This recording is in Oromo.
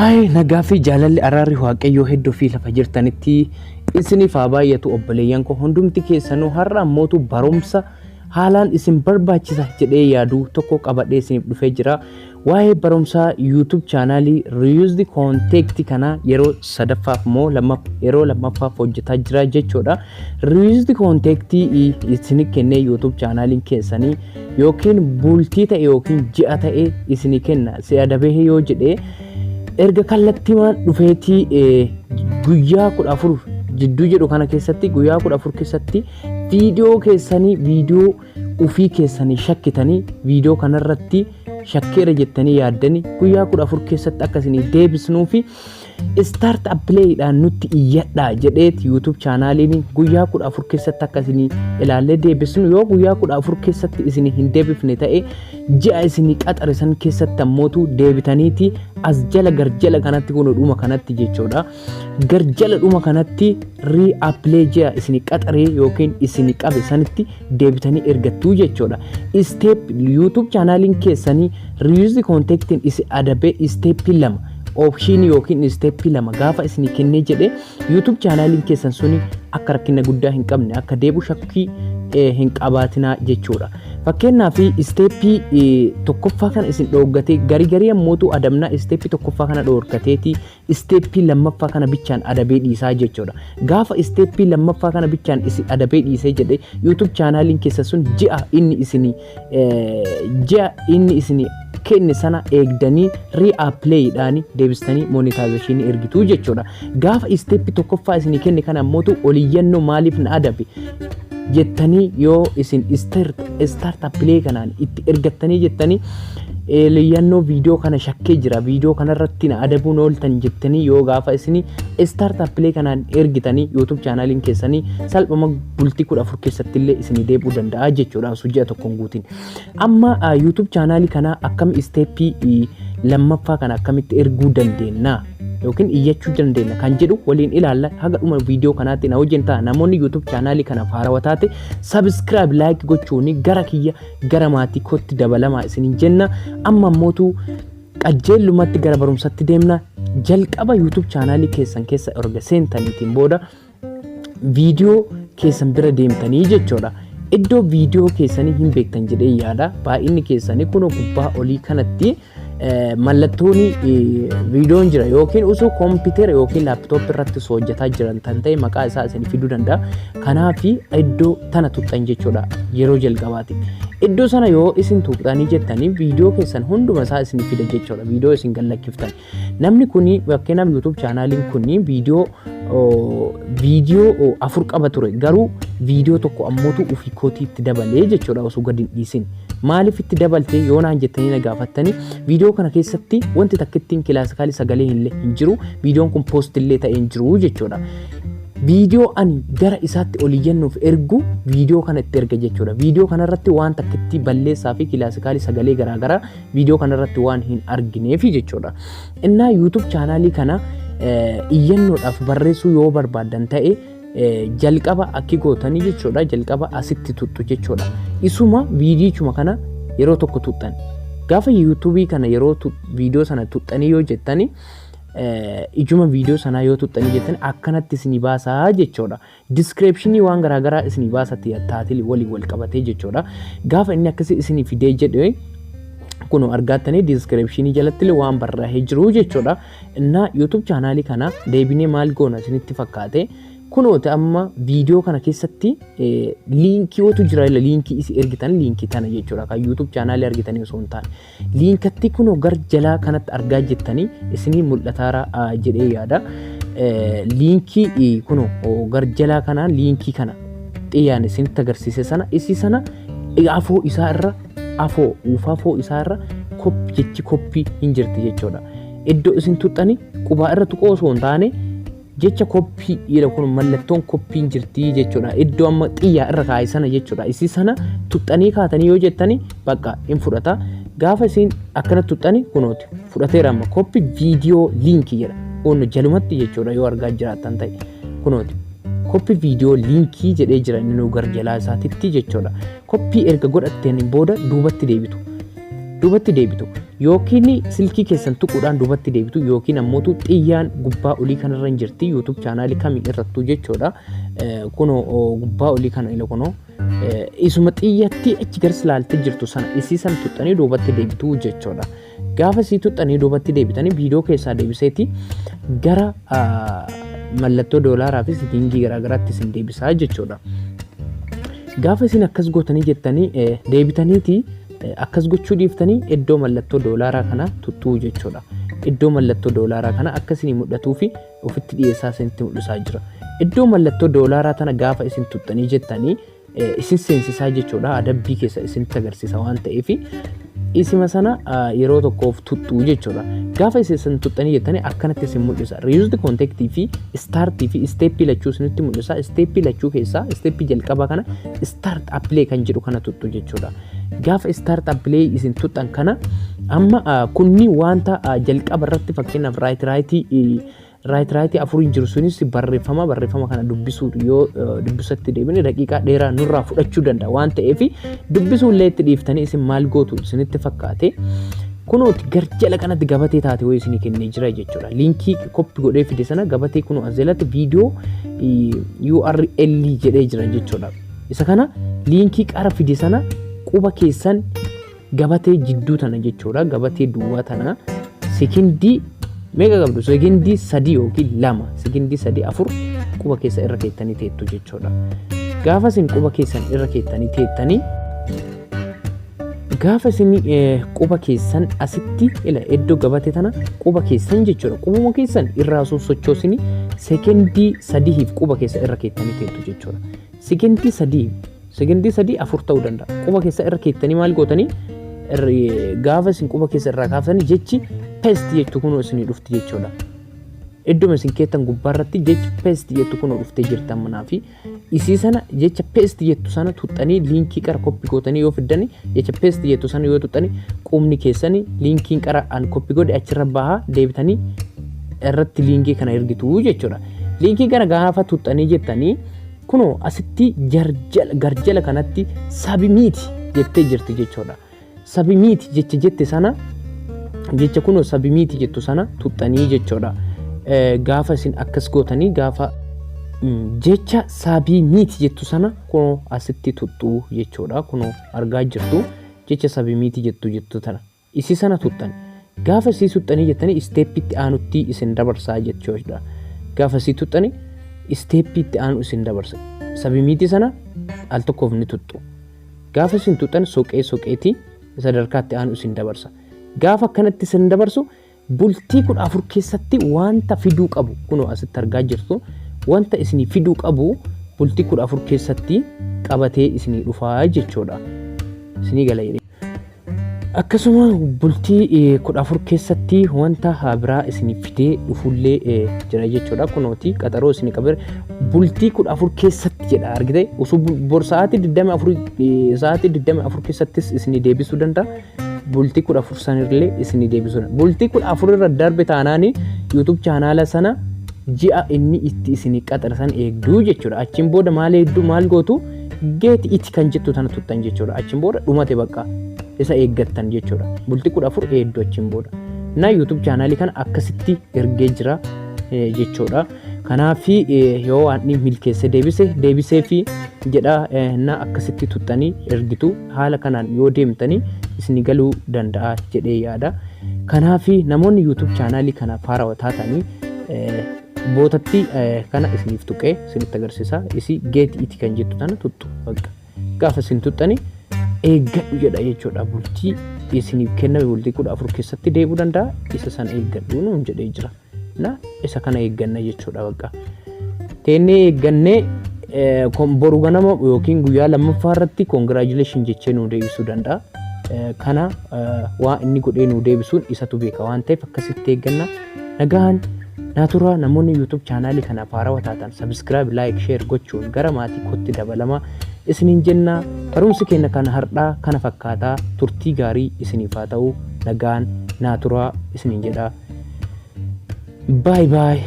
Hayi, nagaa fi jaalalli, araarri Waaqayyoo hedduu fi lafa jirtanitti isiniif haa baay'atu, obboleeyyan koo hundumti keessanuu. Har'a ammootu barumsa haalaan isin barbaachisa jedhee yaadu tokko qabadhee isiniif dhufee jira. Waa'ee barumsaa YouTube channelii Reused Content kana yeroo sadaffaaf moo yeroo lammaffaaf hojjetaa jira jechuudha. Reused Content isin kennee YouTube channeliin keessanii yookiin bultii ta'e yookiin ji'a ta'e isin kenna, si adabee yoo jedhee, erga kallattiimaan dhufeetii guyyaa 14 jidduu jedhu kana keessatti, guyyaa 14 keessatti viidiyoo keessanii, viidiyoo ufii keessanii shakkitanii, viidiyoo kanarratti shakkeera jettanii yaaddanii, guyyaa 14 keessatti akka isinii deebisnuu fi start applyidhaan nutti iyyadhaa jedheet YouTube channeliin guyyaa 14 keessatti akka isinii ilaallee deebisnu. Yoo guyyaa 14 keessatti isinii hin deebifne ta'e, ji'a isinii qaxare san keessatti ammootu deebitaniiti as jala garjala kanatti, kun dhuma kanatti jechuudha. Garjala dhuma kanatti re-apply ji'a isinii qaxaree yookiin isinii qabe sanitti deebitanii ergattuu jechuudha. Step YouTube channeliin keessanii reused contentiin isin adabee stepii lama, optionii yookiin stepii lama gaafa isinii kennee jedhe, YouTube channeliin keessan suni akka rakkina guddaa hin qabne, akka deebu shakkii hin qabaatinaa jechuudha. Fakkeenyaaf, stepii tokkoffaa kana isin dhooggatee, garii garii ammootu adabnaa stepii tokkoffaa kana dhoorgateeti stepii lammaffaa kana bichaan adabee dhiisaa jechuudha. Gaafa stepii lammaffaa kana bichaan isin adabee dhiisee jedhe, YouTube channeliin keessan sun ji'a inni isinii kenne sana eegdanii re-applyidhaan deebistanii monetizationii ergituu jechuudha. Gaafa stepii tokkoffaa isinii kenne kana ammootu oliyyannoo maaliif na adabe jettanii yoo isin start apply kanaan itti ergattanii jettanii, oliyyannoo viidiyoo kana shakkee jira, viidiyoo kanarratti na adabuun ooltan jettanii yoo gaafa isin start apply kanaan ergitanii, YouTube channeliin keessanii salphama bultii 14 keessatti illee isinii deebi'uu danda'a jechuudha osoo ji'a tokkoon guutin. Amma YouTube channelii kana akkam stepii lammaffaa kana akkamitti erguu dandeenya yookiin iyyachuu dandeenya kan jedhu waliin ilaalla. Haga dhuma viidiyoo kanaatti na wajjin ta'a. Namoonni YouTube channelii kanaaf haarawaa taate, subscribe, like gochuun gara kiyya, gara maatii kootti dabalamaa isiniin jenna. Amma ammootu qajeelumatti gara barumsatti deemna. Jalqaba YouTube channelii keessan keessa erga seentaniitiin booda viidiyoo keessan bira deemtanii jechuudha. Iddoo viidiyoo keessanii hin beektan jedhee yaada. Baay'inni keessanii kunoo gubbaa olii kanatti mallattoon viidiyoon jira, yookiin osoo koompitara yookiin laptopii irratti osoo hojjetaa jiran kan ta'e maqaa isaa isin fiduu danda'a. Kanaaf iddoo tana tuqxan jechuudha yeroo jalqabaati. Iddoo sana yoo isin tuqxanii jettanii, viidiyoo keessan hunduma isaa isin fida jechuudha. Viidiyoo isin gallakkiftan. Namni kuni, fakkeenyaaf, YouTube channeliin kuni viidiyoo afur qaba ture, garuu viidiyoo tokko ammootu ofii kootii itti dabalee jechuudha osoo gadi hin dhiisin. Maaliif itti dabalte yoo naan jettanii na gaafattanii, viidiyoo kana keessatti wanti takkittiin classicalii sagalee hin jiru, viidiyoon kun post illee ta'ee hin jiru jechuudha. Viidiyoo ani gara isaatti ol iyyannuuf ergu viidiyoo kana itti erga jechuudha. Viidiyoo kanarratti waan takkitti balleessaa fi classicalii sagalee garaagaraa viidiyoo kanarratti waan hin argineefi jechuudha. Innaa YouTube channelii kana iyyannoodhaaf barreessuu yoo barbaaddan ta'e, jalqaba akki gootanii jechuudha. Jalqaba asitti tuxxu jechuudha. Isuma viidiyichuma kana yeroo tokko tuxxan. Gaafa YouTubeii kana yeroo viidiyoo sana tuxxanii yoo jettanii, ijuma viidiyoo sanaa yoo tuxxanii jettan, akkanatti isinii baasaa jechuudha. Descriptionii waan garaagaraa isinii baasatti title waliin wal qabatee jechuudha. Gaafa inni akkasii isinii fidee jedhee, kun argattanii descriptionii jalatti illee waan barraa'ee jiru jechuudha. Innaa YouTube channelii kana deebinee maal goona isinitti fakkaate? Kunooti, amma viidiyoo kana keessatti liinkiyootu jira. Liinkii isi ergitan, liinkii tana jechuudha, kan YouTube channelii argitanii osoo hin taane. Liinkatti kunoo gar jalaa kanatti argaa jettanii isinii mul'ataara jedhee yaada. Liinkii kunoo gar jalaa kana, liinkii kana xiyyaan isinitti agarsiise sana, isii sana afoo isaa irra, afoo uufafoo isaa irra jechi copy hin jirti jechuudha. Iddoo isin tuxxani qubaa irra tuqoo osoo hin taane, jecha copy jedha, kun mallattoon copyn jirti jechuudha. Iddoo amma xiyyaa irra kaa'e sana jechuudha. Isii sana tuxxanii kaatanii yoo jettani, bakka hin fudhata. Gaafa isin akkana tuxxani, kunooti fudhateera amma, copy video linkii jedha. Kun jalumatti jechuudha yoo argaa jiraattan ta'e, kunooti. Copy video linkii jedhee jira inni nu gar jalaa isaatitti jechuudha. Copy erga godhatteen booda duubatti deebitu. Duubatti deebitu yookiin silkii keessan tuquudhaan duubatti deebitu, yookiin ammootu xiyyaan gubbaa olii kanarra hin jirti, YouTube chaanaalii kamii irrattuu jechuudha. Kunoo gubbaa olii kana ila, kunoo isuma xiyyatti achi garas ilaaltee jirtu sana, isii san tuxxanii duubatti deebitu jechuudha. Gaafa isii tuxxanii duubatti deebitanii, viidiyoo keessaa deebiseeti gara mallattoo doolaaraa fi setting garaagaraatti isin deebisaa jechuudha. Gaafa isin akkas gootanii jettanii deebitaniiti, akkas gochuu dhiiftanii iddoo mallattoo doolaaraa kana tuxxuu jechuudha. Iddoo mallattoo doolaaraa kana akka isinii mul'atuu fi ofitti dhiyeessaa isinitti mul'isaa jira. Iddoo mallattoo doolaaraa tana gaafa isin tuxxanii jettanii, isin seensisaa jechuudha. Adabbii keessa isinitti agarsiisa waan ta'eef, isima sana yeroo tokkoof tuxxuu jechuudha. Gaafa isin tuxxanii jettanii, akkanatti isin mul'isa. Reused content fi start fi step lachuu isinitti mul'isa. Step lachuu keessaa step jalqabaa kana, start apply kan jedhu kana tuxxu jechuudha. Gaafa start apply isin tuxxan kana, amma kunni wanta jalqaba irratti, fakkeenyaaf, right afuriin jiru sunis barreeffama kana dubbisuu yoo dubbisatti deebine, daqiiqaa dheeraa nurraa fudhachuu danda'a waan ta'eef, dubbisuu illee itti dhiiftanii, isin maal gootu isinitti fakkaate? Kunooti garjala kanatti gabatee taate wayii isinii kennee jira jechuudha. Liinkii copy godhee fide sana, gabatee kunoo as jalatti viidiyoo URL jedhee jira jechuudha. Isa kana liinkii qara fide sana quba keessan gabatee jidduu tana jechuudha. Gabatee duwwaa tana sekindii meeqa qabdu? Sekindii 3 yookiin 2, sekindii 3, 4 quba keessa irra keettanii teettu jechuudha. Gaafa isin quba keessan irra keettanii teettanii, gaafa isin quba keessan asitti ila iddoo gabatee tana quba keessan jechuudha, qubuma keessan irraa osoo sochoosini sekendii 3f quba keessa irra keettanii teettu jechuudha. Sekendii 3, sekendii 3, 4 ta'uu danda'a. Quba keessa irra keettanii maal gootanii? Gaafa isin quba keessa irraa kaaftanii, jechi paste jettu kunoo isinii dhufti jechuudha. Idduma isin keettan gubbaarratti jechi paste jettu kunoo dhuftee jirti ammanaa fi isii sana, jecha paste jettu sana tuxxanii, liinkii qara copy gootanii yoo fiddani, jecha paste jettu sana yoo tuxxanii, qubni keessanii liinkiin qara an copy godhe achirra bahaa, deebitanii irratti liinkii kana ergitu jechuudha. Liinkii kana gaafa tuxxanii jettanii, kunoo asitti garjala kanatti submit jettee jirti jechuudha. Submit jecha jette sana, jecha kunoo submit jettu sana tuxxanii jechuudha. Gaafa isin akkas gootanii, gaafa jecha submit jettu sana kunoo asitti tuxxuu jechuudha. Kunoo argaa jirtu, jecha submit jettu tana. Isii sana tuxxan. Gaafa isii tuxxanii jettanii, stepitti aanutti isin dabarsaa jechuudha. Gaafa isii tuxxanii, stepitti aanu isin dabarsa. Submit sana al tokkoof ni tuxxu. Gaafa isin tuxxan, soqee soqeetii sadarkaatti aanu isin dabarsa. Gaafa akkanatti isin dabarsu, bultii 14 keessatti wanta fiduu qabu kunoo asitti argaa jirtu, wanta isinii fiduu qabu bultii 14 keessatti qabatee isinii dhufaa jechuudha. Isinii gala jedhee. Akkasuma bultii 14 keessatti wanta biraa isinii fidee dhufullee jira jechuudha. Kunooti qaxaroo isinii qabee bultii 14 keessatti jedha, argite. Osoo bor sa'aatii 24, sa'aatii 24 keessattis isinii deebisuu danda'a. Bultii 14 sanillee isinii deebisuu danda'a. Bultii 14 irra darbe taanaani, YouTube chaanaala sana ji'a inni itti isinii qaxare san eegduu jechuudha. Achiin booda maal eegduu, maal gootu? Get it kan jettu tana tuttan jechuudha. Achiin booda dhumate, bakka isa eeggattan jechuudha. Bultii 14 eegduu achiin booda. Na YouTube chaanaalii kana akkasitti ergee jira jechuudha. Kanaaf yoo waan inni milkeessee deebise deebisee fi jedha na akkasitti tuttanii ergitu. Haala kanaan yoo deemtanii isin galuu danda'a jedhee yaada. Kanaaf namoonni YouTube chaanaalii kana haarawaa taatanii, bootatti kana isiniif tuqee isinitti agarsiisa. Isi get it kan jettu tana tuttu bakka. Gaafa isin tuttanii, eeggadhu jedha jechuudha. Bultii isiniif kenname bultii 14 keessatti deebi'uu danda'a. Isa sana eeggadhu nuun jedhee jira. Na isa kana eegganna jechuudha bakka. Teennee eeggannee, boru ganama yookiin guyyaa lammaffaa irratti congratulation jechee nuu deebisuu danda'a. Kana waa inni godhee nuu deebisuun isatu beeka waan ta'eef, akkasitti eegganna. Nagaan naa turaa. Namoonni YouTube chaanaalii kanaaf haarawaa taatan, subscribe, like, share gochuun gara maatii kootti dabalama isiniin jenna. Barumsi keenya kan har'aa kana fakkaataa. Turtii gaarii isiniif haa ta'u. Nagaan naa turaa isiniin jedha. Bye bye.